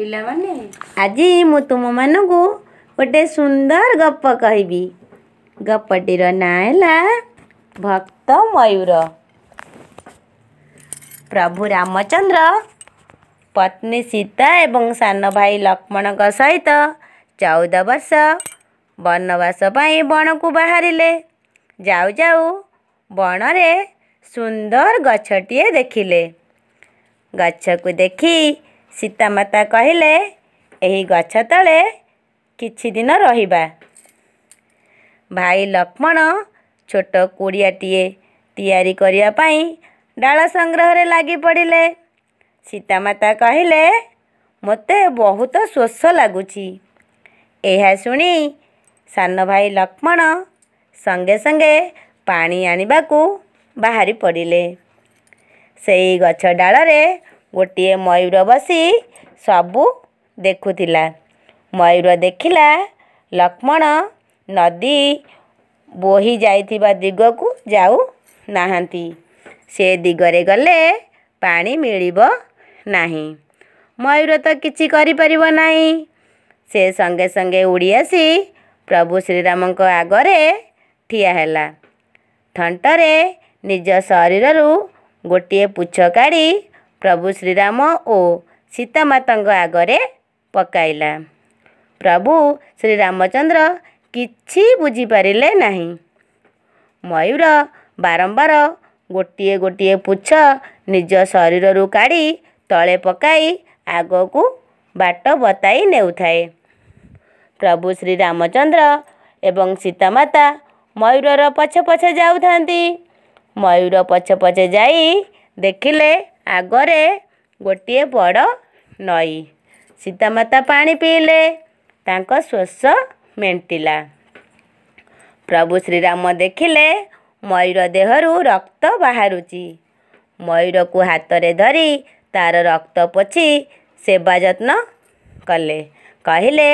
ପିଲାମାନେ, ଆଜି ମୁଁ ତୁମମାନଙ୍କୁ ଗୋଟେ ସୁନ୍ଦର ଗପ କହିବି। ଗପଟିର ନାଁ ହେଲା ଭକ୍ତ ମୟୂର। ପ୍ରଭୁ ରାମଚନ୍ଦ୍ର ପତ୍ନୀ ସୀତା ଏବଂ ସାନ ଭାଇ ଲକ୍ଷ୍ମଣଙ୍କ ସହିତ 14 ବର୍ଷ ବନବାସ ପାଇଁ ବଣକୁ ବାହାରିଲେ। ଯାଉ ଯାଉ ବଣରେ ସୁନ୍ଦର ଗଛଟିଏ ଦେଖିଲେ। ଗଛକୁ ଦେଖି ସୀତାମାତା କହିଲେ, ଏହି ଗଛ ତଳେ କିଛି ଦିନ ରହିବା। ଭାଇ ଲକ୍ଷ୍ମଣ ଛୋଟ କୁଡ଼ିଆଟିଏ ତିଆରି କରିବା ପାଇଁ ଡାଳ ସଂଗ୍ରହରେ ଲାଗି ପଡ଼ିଲେ। ସୀତାମାତା କହିଲେ, ମୋତେ ବହୁତ ଶୋଷ ଲାଗୁଛି। ଏହା ଶୁଣି ସାନ ଭାଇ ଲକ୍ଷ୍ମଣ ସଙ୍ଗେ ସଙ୍ଗେ ପାଣି ଆଣିବାକୁ ବାହାରି ପଡ଼ିଲେ। ସେଇ ଗଛ ଡାଳରେ ଗୋଟିଏ ମୟୂର ବସି ସବୁ ଦେଖୁଥିଲା। ମୟୂର ଦେଖିଲା ଲକ୍ଷ୍ମଣ ନଦୀ ବୋହି ଯାଇଥିବା ଦିଗକୁ ଯାଉ ନାହାନ୍ତି। ସେ ଦିଗରେ ଗଲେ ପାଣି ମିଳିବ ନାହିଁ। ମୟୂର ତ କିଛି କରିପାରିବ ନାହିଁ। ସେ ସଙ୍ଗେ ସଙ୍ଗେ ଉଡ଼ି ଆସି ପ୍ରଭୁ ଶ୍ରୀରାମଙ୍କ ଆଗରେ ଠିଆ ହେଲା। ଥଣ୍ଟରେ ନିଜ ଶରୀରରୁ ଗୋଟିଏ ପୁଚ୍ଛ କାଢ଼ି ପ୍ରଭୁ ଶ୍ରୀରାମ ଓ ସୀତାମାତାଙ୍କ ଆଗରେ ପକାଇଲା। ପ୍ରଭୁ ଶ୍ରୀରାମଚନ୍ଦ୍ର କିଛି ବୁଝିପାରିଲେ ନାହିଁ। ମୟୂର ବାରମ୍ବାର ଗୋଟିଏ ଗୋଟିଏ ପୁଚ୍ଛ ନିଜ ଶରୀରରୁ କାଢ଼ି ତଳେ ପକାଇ ଆଗକୁ ବାଟ ବତାଇ ନେଉଥାଏ। ପ୍ରଭୁ ଶ୍ରୀରାମଚନ୍ଦ୍ର ଏବଂ ସୀତାମାତା ମୟୂରର ପଛେ ପଛେ ଯାଉଥାନ୍ତି। ମୟୂର ପଛେ ପଛେ ଯାଇ ଦେଖିଲେ ଆଗରେ ଗୋଟିଏ ବଡ଼ ନଈ। ସୀତାମାତା ପାଣି ପିଇଲେ, ତାଙ୍କ ଶୋଷ ମେଣ୍ଟିଲା। ପ୍ରଭୁ ଶ୍ରୀରାମ ଦେଖିଲେ ମୟୂର ଦେହରୁ ରକ୍ତ ବାହାରୁଛି। ମୟୂରକୁ ହାତରେ ଧରି ତାର ରକ୍ତ ପୋଛି ସେବା ଯତ୍ନ କଲେ। କହିଲେ,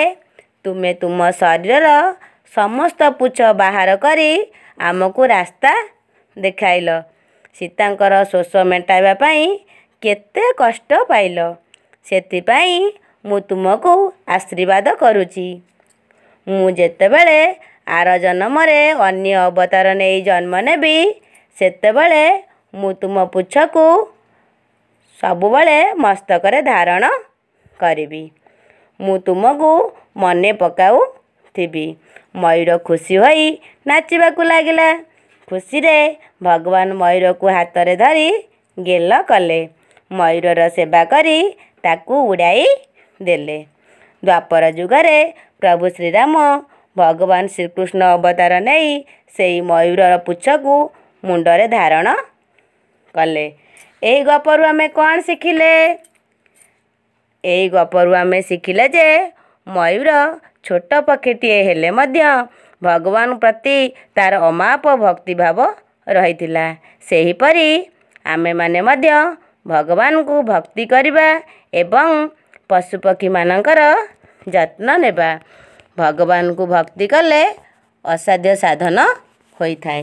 ତୁମେ ତୁମ ଶରୀରର ସମସ୍ତ ପୁଚ୍ଛ ବାହାର କରି ଆମକୁ ରାସ୍ତା ଦେଖାଇଲ। ସୀତାଙ୍କର ଶୋଷ ମେଣ୍ଟାଇବା ପାଇଁ କେତେ କଷ୍ଟ ପାଇଲ। ସେଥିପାଇଁ ମୁଁ ତୁମକୁ ଆଶୀର୍ବାଦ କରୁଛି। ମୁଁ ଯେତେବେଳେ ଆର ଜନମରେ ଅନ୍ୟ ଅବତାର ନେଇ ଜନ୍ମ ନେବି, ସେତେବେଳେ ମୁଁ ତୁମ ପୁଚ୍ଛକୁ ସବୁବେଳେ ମସ୍ତକରେ ଧାରଣ କରିବି। ମୁଁ ତୁମକୁ ମନେ ପକାଉଥିବି। ମୟୂର ଖୁସି ହୋଇ ନାଚିବାକୁ ଲାଗିଲା। ଖୁସିରେ ଭଗବାନ ମୟୂରକୁ ହାତରେ ଧରି ଗେଲ କଲେ। ମୟୂରର ସେବା କରି ତାକୁ ଉଡ଼ାଇ ଦେଲେ। ଦ୍ୱାପର ଯୁଗରେ ପ୍ରଭୁ ଶ୍ରୀରାମ ଭଗବାନ ଶ୍ରୀକୃଷ୍ଣ ଅବତାର ନେଇ ସେଇ ମୟୂରର ପୁଚ୍ଛକୁ ମୁଣ୍ଡରେ ଧାରଣ କଲେ। ଏହି ଗପରୁ ଆମେ କ'ଣ ଶିଖିଲେ? ଏହି ଗପରୁ ଆମେ ଶିଖିଲେ ଯେ ମୟୂର ଛୋଟ ପକ୍ଷୀଟିଏ ହେଲେ ମଧ୍ୟ ଭଗବାନ ପ୍ରତି ତାର ଅମାପ ଭକ୍ତିଭାବ ରହିଥିଲା। ସେହିପରି ଆମେମାନେ ମଧ୍ୟ ଭଗବାନଙ୍କୁ ଭକ୍ତି କରିବା ଏବଂ ପଶୁପକ୍ଷୀମାନଙ୍କର ଯତ୍ନ ନେବା। ଭଗବାନଙ୍କୁ ଭକ୍ତି କଲେ ଅସାଧ୍ୟ ସାଧନ ହୋଇଥାଏ।